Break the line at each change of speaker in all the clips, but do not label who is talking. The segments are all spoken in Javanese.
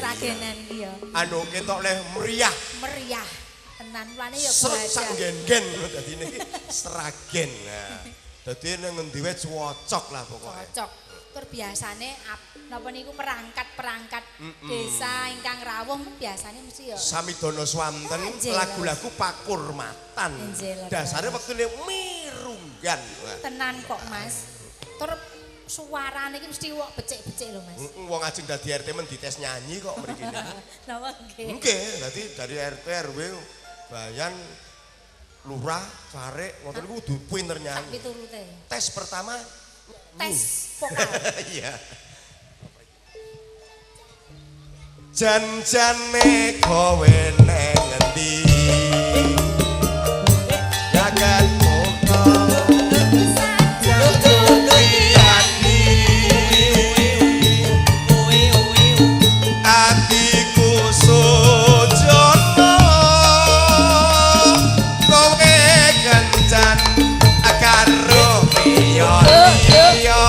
Sragenan iki ya.
Anu ketok leh meriah.
Meriah. Tenan mulane ya
srek sak nggen-nggen ngono dadine iki Sragen. Nah, dadi nang ngendi wae cocok lah pokoke.
Cocok. Tur biasane napa niku perangkat-perangkat desa ingkang rawuh biasane mesti ya
Samidono swanten lagu-lagu pakurmatan. Dasare wektune mirunggan.
Tenan kok Mas. Tur suarane iki mesti wong becik-becik lho Mas.
Wong ajeng dadi RT men dites nyanyi kok mriki niku.
Napa nggih?
Nggih, dadi dari RT RW Bayan lurah carik ngoten niku kudu pinter nyanyi.
Sak piturute.
Tes pertama
tes vokal.
Iya. Jan-jane kowe neng ngendi? Jagat muka atiku sujono kowe kencan karo liya-liya.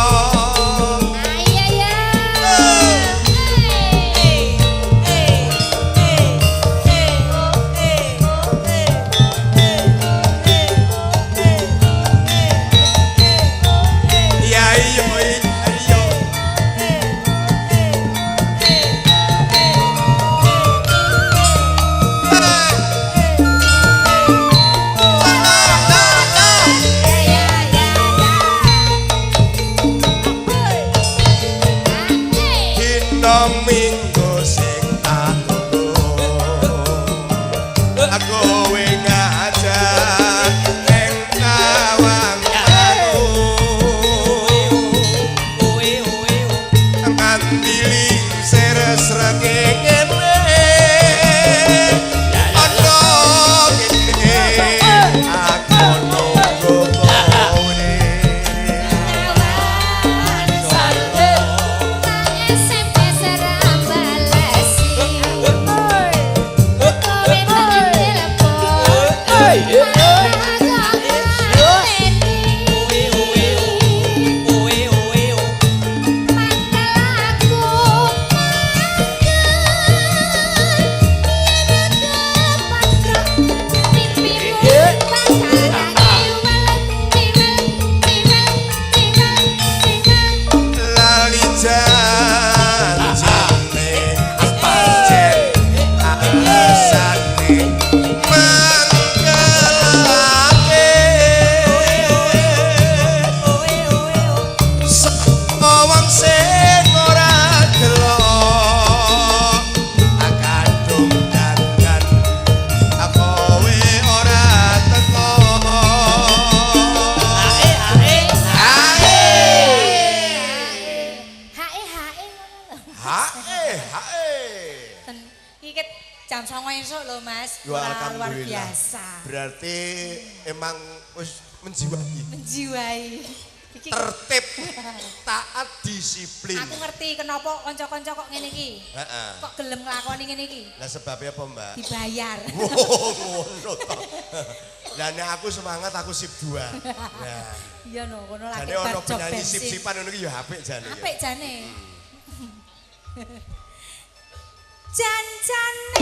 Luar biasa.
Berarti emang wis menjiwai.
Menjiwai.
Tertib, taat, disiplin.
Aku ngerti kenapa kanca-kanca kok ngene iki.
Heeh.
Kok gelem nglakoni ngene iki.
Lah sebabnya apa, Mbak?
Dibayar.
Oh, ngono to. Lah nek aku semangat aku sip 2. Nah.
Iya no, kono lagi
jane ono penyanyi sip-sipan ngono iki ya apik jane.
Apik jane. Jan-jane